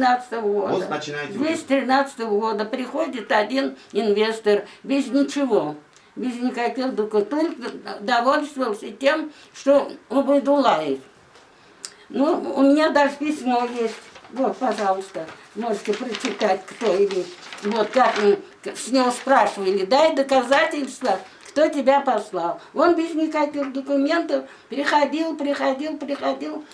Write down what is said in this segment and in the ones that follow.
13 года. Вот начинаете уже. 213 года приходит один инвестор без ничего, без никаких документов, только довольствовался тем, что Убайдулаев. Ну, у меня даже письмо есть. Вот, пожалуйста, можете прочитать, кто или. Вот как с него спрашивали: «Дай доказательства, кто тебя послал». Он без никаких документов приходил, приходил, приходил,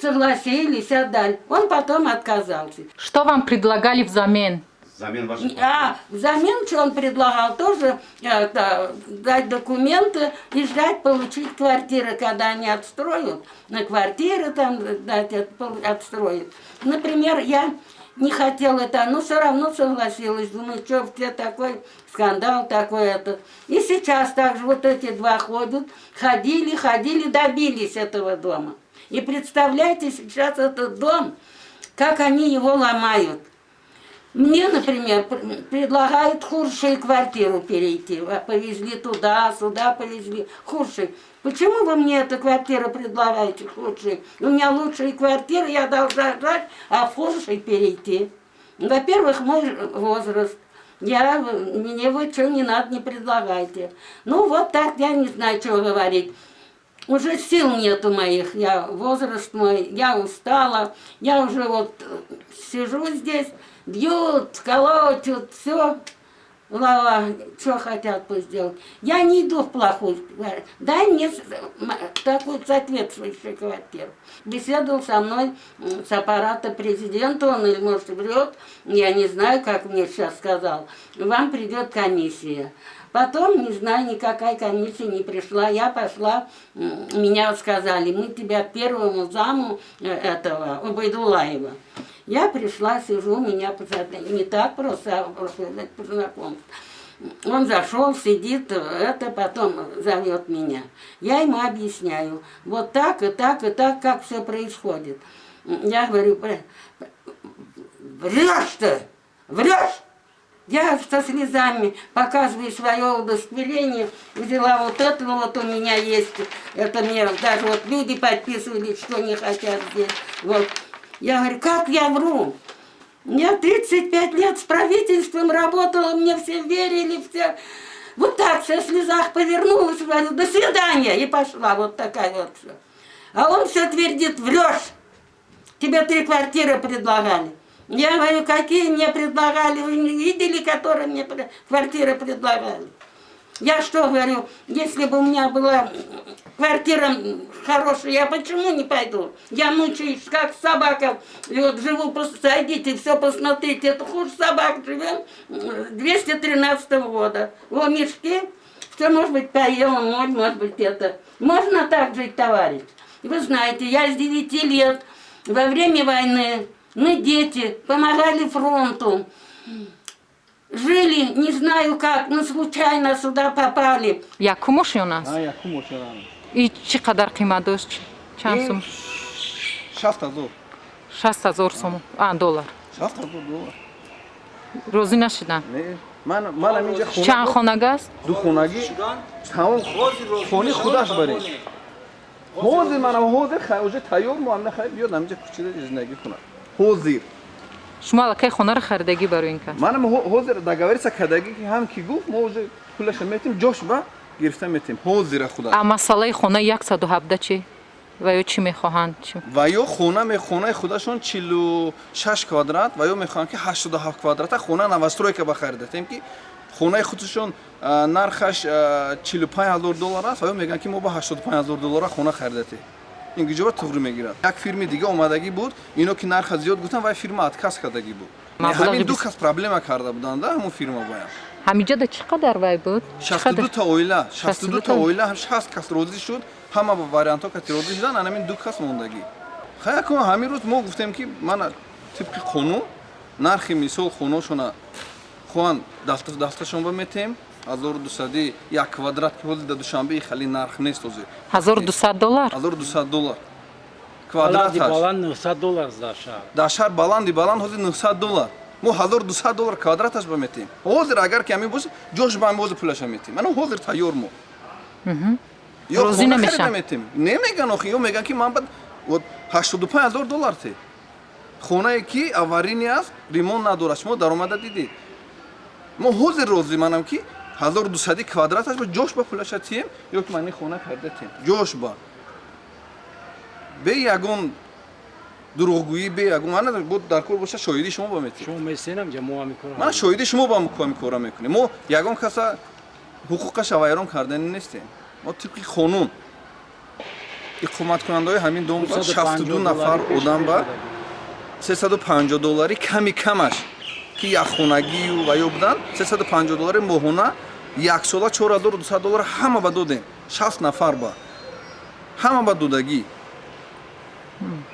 согласились, отдали. Он потом отказался. Что вам предлагали взамен? Взамен ваших А взамен, что он предлагал, тоже это, дать документы и ждать получить квартиры, когда они отстроят. На квартиры там дать, отстроят. Например, я не хотела это, но все равно согласилась. Думаю, что в тебе такой скандал, такой этот. И сейчас также вот эти два ходят, ходили, ходили, добились этого дома. И представляете, сейчас этот дом, как они его ломают. Мне, например, предлагают худшую квартиру перейти. Повезли туда, сюда повезли. Худшие. Почему вы мне эту квартиру предлагаете худшую? У меня лучшие квартиры, я должна ждать, а в худшей перейти. Во-первых, мой возраст. Мне вы что не надо, не предлагайте. Ну, вот так, я не знаю, что говорить. Уже сил нету моих, я, возраст мой, я устала, я уже вот сижу здесь, бьют, колотят, все, голова, что хотят, пусть делают. Я не иду в плохую, дай мне такую соответствующую квартиру. Беседовал со мной с аппарата президента, он или, может, врет, я не знаю, как мне сейчас сказал, вам придет комиссия. Потом, не знаю, никакая комиссия не пришла. Я пошла, меня сказали: «Мы тебя к первому заму этого Убайдулаева». Я пришла, сижу, меня не так просто, а просто по знакомству. Он зашел, сидит, это потом зовет меня. Я ему объясняю, вот так и так и так, как все происходит. Я говорю: «Врешь ты, врешь!» Я со слезами показываю свое удостоверение, взяла вот это, вот у меня есть, это мне даже вот люди подписывали, что не хотят здесь. Вот. Я говорю: «Как я вру? Я 35 лет с правительством работала, мне все верили, все». Вот так, со слезах повернулась, говорю: «До свидания», и пошла вот такая вот всё. А он все твердит: «Врешь, тебе три квартиры предлагали». Я говорю: «Какие мне предлагали? Вы не видели, которые мне квартиры предлагали? Я что, говорю, если бы у меня была квартира хорошая, я почему не пойду? Я мучаюсь, как собака. И вот живу, просто зайдите, все посмотрите. Это хуже собак живем 213 года. Во мешки, все, может быть, поела, может быть, это. Можно так жить, товарищ? Вы знаете, я с 9 лет во время войны, мы, дети, помогали фронту. Жили, не знаю как, но случайно сюда попали». Якум ошён аст? А, якум ошён. И чӣ қадар қимат дошт? Чанд сум? 60 000. 60 000 сум, а, доллар. 60 000 доллар. Розӣ нашидан? Не, ман ҳаминҷа хона. Чанд хонага аст? Ду хонагӣ, тамом хони худаш барем. Ҳозир манам ҳозир уже тайёр, мо ам нахай биёд ҳаминҷа кӯчида зиндагӣ кунад. Ҳозир. Шумо аллакай хонаро харидагӣ барои ин кас? Манам ҳозир договориться кардагӣ, ки ҳам ки гуфт, мо уже пулаша метем, ҷош ба гирифта метем. Ҳозира худаш. А масъалаи хона 117 чӣ? Ва ё чӣ мехоҳанд? Чӣ? Ва ё хона хонаи худашон 46 квадрат, ва ё мехоҳанд, ки 87 квадрата хона новостройка бахаридатем, ки хонаи худашон нархаш 45 000 доллар аст, ва ё мегӯянд, ки мо ба 85 000 доллара хона харидатем. Ин гиҷоба туғри мегирад. Як фирми дига омадагӣ буд, ино ки нарха зиёд гуфтан, вай фирма отказ кардагӣ буд. Маблағи Ҳамин ду кас проблема карда буданд, ҳамун фирма бояд. Ҳамиҷода чӣ қадар вай буд? Чӣ 62 қадар? та оила, 62 та 62 та? оила, 60 кас розӣ шуд, ҳама ба вариантҳо кати розӣ шудан, анамин ду кас мондагӣ. Хай, акун ҳамин рӯз мо гуфтем, ки мана тибқи қонун нархи мисол хоношона хоҳанд дасташон ба метем 1200 як квадрат, ки ҳозир дар Душанбе хеле нарх нест ҳозир. 1200 доллар? 1200 доллар Баланди квадраташ. Баланд 900 доллар дар шаҳр. Дар шаҳр баланди баланд ҳозир 900 доллар. Мо 1200 доллар квадраташ ба метем ҳозир. Агар ки ҳамин бошад, ҷош ба ҳамин ҳозир пулаша метем, мана ҳозир тайёр мо. Ё Розӣ хона намешаванд? харида метем. Немеган охи, ё меган, ки ман бад вот 85 000 доллар те. Хонае ки аварийный аст, ремонт надорад, шумо даромада дидед. Мо ҳозир розӣ манам, ки 1200 квадраташ ба ҷош ба пулаша тием ё ки ман ин хона харида тием ҷош ба, бе ягон дурӯғгӯӣ, бе ягон ман бо дар кор боша, шоҳидии шумо ба метиҳем. Шумо месенам ҷа, мо ҳамин кора. Ман шоҳиди шумо ба ҳамин кора мекунем. Мо ягон каса ҳуқуқаша вайрон кардани нестем. Мо тибқи қонун иқоматкунандаҳои ҳамин дом ба 62 нафар одам ба 350 доллари ками камаш, ки якхонагию ва ё будан, 350 доллари моҳона, яксола 4200 доллар ҳама ба додем. 60 нафар ба ҳама ба додагӣ.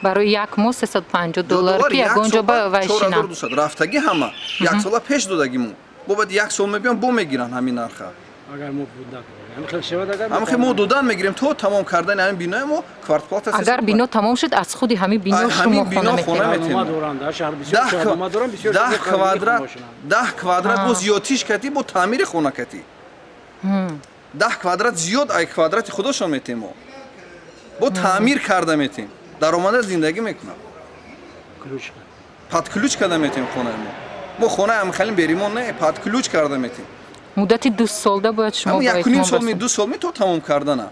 Барои як моҳ 350 доллар, ки ягон ҷо ба вай шинам. 4200 рафтагӣ, ҳама яксола пеш додагӣ. Мо бо баъд як сол мебиём, бо мегиранд ҳамин нарха. Агар мо буда, ҳамин хел шавад агар. Ҳамин хел мо додан мегирем то тамом кардани ҳамин бинои мо квартплата. Агар бино тамом шуд, аз худи ҳамин бино Ай, шумо ҳамин бино хона хона метиҳед. метиҳем. Шаҳрнома доранд, шаҳр бисёр шаҳрнома доранд, бисёр 10 шаҳр квадрат, хонашонанд. 10 квадрат бо зиёдтиш кати, бо таъмири хона кати, 10 квадрат зиёд ай квадрати худошон метем. Мо бо таъмир карда метем, даромада зиндагӣ мекунам. Ключ. Под ключ карда метем хонаи мо. Мо хонаи ҳамхалин беримон не, под ключ карда метем. Муддати 2 солда бояд шумо Ҳамн ба 1,5 итмом сол ми расонед. 2 сол ми то тамом кардана,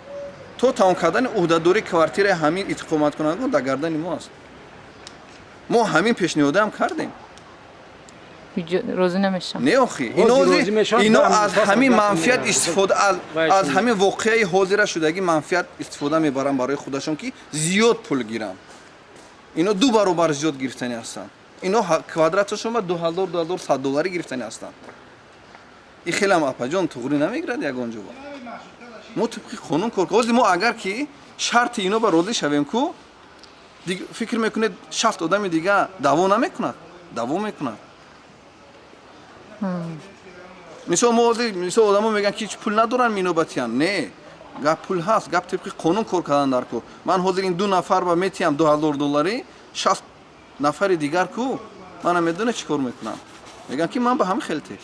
то тамом кардани ӯҳдадории квартираи ҳамин иқоматкунандагон дар гардани мо аст. Мо ҳамин пешниҳодаам кардем. Розӣ намешам. Не, охи, Ҳозир ино розӣ мешаванд, ино дар аз пас ҳамин аз манфиат мераванд. истифода аз Вай аз шумо. ҳамин воқеаи ҳозира шудагӣ манфиат истифода мебаранд барои худашон, ки зиёд пул гиранд. Ино ду баробар зиёд гирифтани ҳастанд. Ино квадраташон ба 2000, 2100 долларӣ гирифтани ҳастанд. И хелам, апаҷон, туғрӣ намегирад ягон ҷо. Мо тибқи қонун кор. Ҳозир мо агар ки шарти ино ба розӣ шавем ку, фикр мекунед, 60 одами дига даъво намекунад? Даъво мекунад. Мисол, мо ҳозир, мисол, одамо мегӯянд, ки ҳеҷ пул надоранд, минобатиян. Не, гап пул ҳаст, гап тибқи қонун кор кардан дар кор. Ман ҳозир ин ду нафар ба метиҳам 2000 долларӣ, 60 нафари дигар ку, мана медоне чӣ кор мекунам? Мегӯям, ки ман ба ҳамин хел те.